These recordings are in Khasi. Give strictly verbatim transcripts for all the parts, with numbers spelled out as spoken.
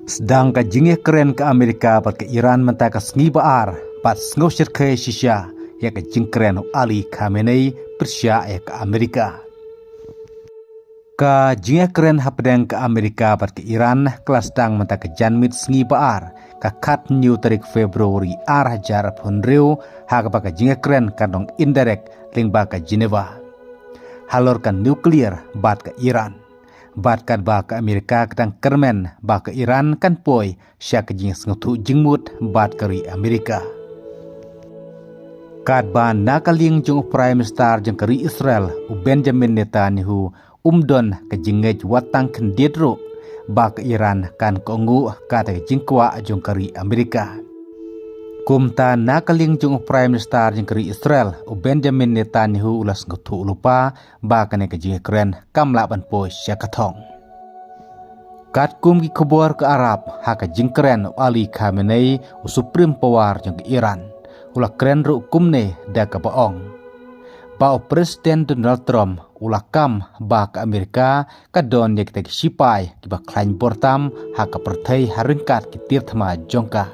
Sdang ka jingïakren ka Amerika bad ka Iran mynta ka sngi ba ar, bad sngewshyrkhei shisha ïa ka jingkren u Ali Khamenei pyrshah ïa ka Amerika. Ka jingïakren hapdeng ka Amerika bad ka Iran ka la sdang mynta ka janmiet sngi ba ar, ka khathynñiew tarik Februari ar hajar arphew hynriew, ha kaba ka jingïakren kan long indirect lyngba ka Geneva halor ka nuclear bad ka Iran. Bad katba ka Amerika ka dang kyrmen ba ka Iran kan poi sha ka jingsngewthuh jingmut bad ka ri Amerika. Katba na ka liang jong u Prime Minister jong ka ri Israel, u Benjamin Netanyahu, um don ka jingngeit wat tang khyndiat ruh ba ka Iran kan kohnguh kat ka jingkwah jong ka ri Amerika. Kumta na ka liang jong u Prime Minister jong ka ri Israel, u Benjamin Netanyahu, u la sngewthuh lypa ba kane ka jingïakren kam lah ban poi sha ka thong. Katkum ki khubor ka Arab, ha ka jingkren u Ali Khamenei, u Supreme Power jong ka Iran, u la kren ruh kumne da kaba ong ba u President Donald Trump u la kam ba ka Amerika ka don ïa kita ki shipai kiba khlaiñ bor tam ha ka pyrthei ha ryngkat ki tiar thma jong ka.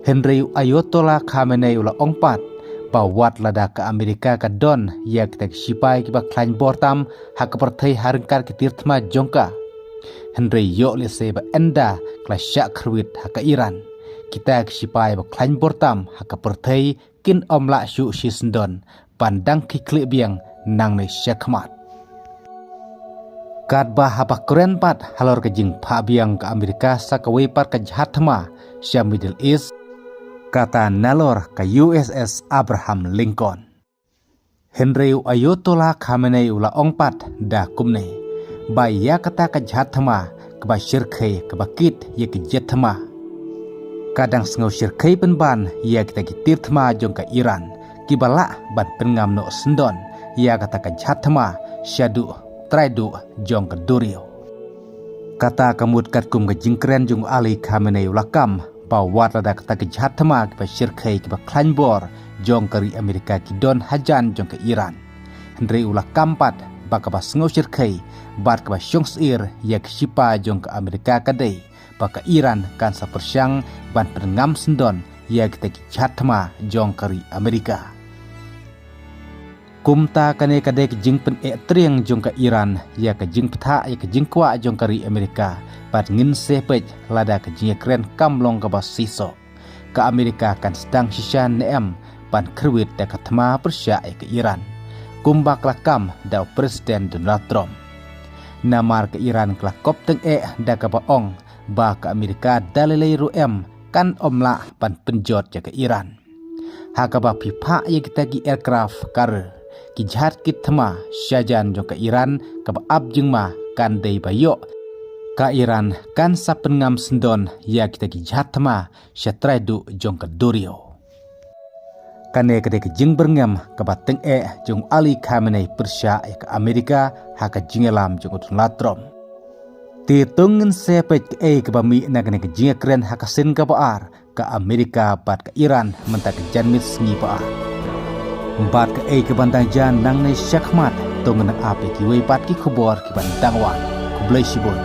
Hynrei u Ayatollah Khamenei u la ong pat ba wat lada ka Amerika ka don ïa kita ki shipai kiba khlaiñ bor tam ha ka pyrthei ha ryngkat ki tiar thma jong ka, hynrei ïoh lehse ba ynda ka la shah kyrwit ha ka Iran, kita ki shipai ba khlaiñ bor tam ha ka pyrthei kin ym lah shuh shisyndon ban dang khie khlieh biang nangne sha khmat. Katba haba kren pat halor ka jingphah biang ka Amerika sa kawei pat ka jhad thma sha Middle East, kata nalor ka U S S Abraham Lincoln. Hynrei u Ayatollah Khamenei u la ong pat da kumne ba ïa kata ka jhad thma kaba shyrkhei kaba kit ïa ki jet thma, ka dang sngew shyrkhei pynban ïa kita ki tiar thma jong ka Iran kiba lah ban pynngam noh syndon ïa kata ka jhad thma shaduh trai duh jong ka duriaw. Kata ka mut katkum ka jingkren jong u Ali Khamenei u la kam ba wat lada kata ka jhad thma kiba shyrkhei kiba khlaiñ bor jong ka ri Amerika ki don hajan jong ka Iran, hynrei u la kam pat ba kaba sngew shyrkhei bad kaba shong syier ïa ki shipai jong ka Amerika ka dei ba ka Iran kan sa pyrshang ban pynngam syndon ïa kita ki jhad thma jong ka ri Amerika. Kumta kane ka dei ka jingpyneh triang jong ka Iran ïa ka jingpynthah ïa ka jingkwah jong ka ri Amerika, bad ngin sa peit lada ka jingïakren kam long kaba shisha, ka Amerika kan sdang shisha ne em ban kyrwit da ka thma pyrshah ïa ka Iran, kumba ka la kam da u President Donald Trump. Namar ka Iran ka la kop tyngeh da kaba ong ba ka Amerika da lei lei ruh em kan ym lah ban pynjot ïa ka Iran. Ha kaba phi phah ïa kita ki aircraft carrier, ki jhad kit thma shajan jong ka Iran, kaba ap jingma kan dei ba ïoh ka Iran kan sa pynngam syndon ïa kita ki jhad thma sha trai duh jong ka duriaw. Kane ka dei ka jingbyrngem kaba tyngeh jong u Ali Khamenei pyrshah ïa ka Amerika ha ka jingïalam jong u Donald Trump. Te to ngin sa peit kaei kaba mih na kane ka jingïakren ha ka sien kaba ar ka Amerika bad ka Iran mynta ka janmiet sngi ba ar. Bad kaei kaban dang jia nangne sha khmat, to ngin ap ïa kiwei pat ki khubor kiban dang wan. Khublei shibun.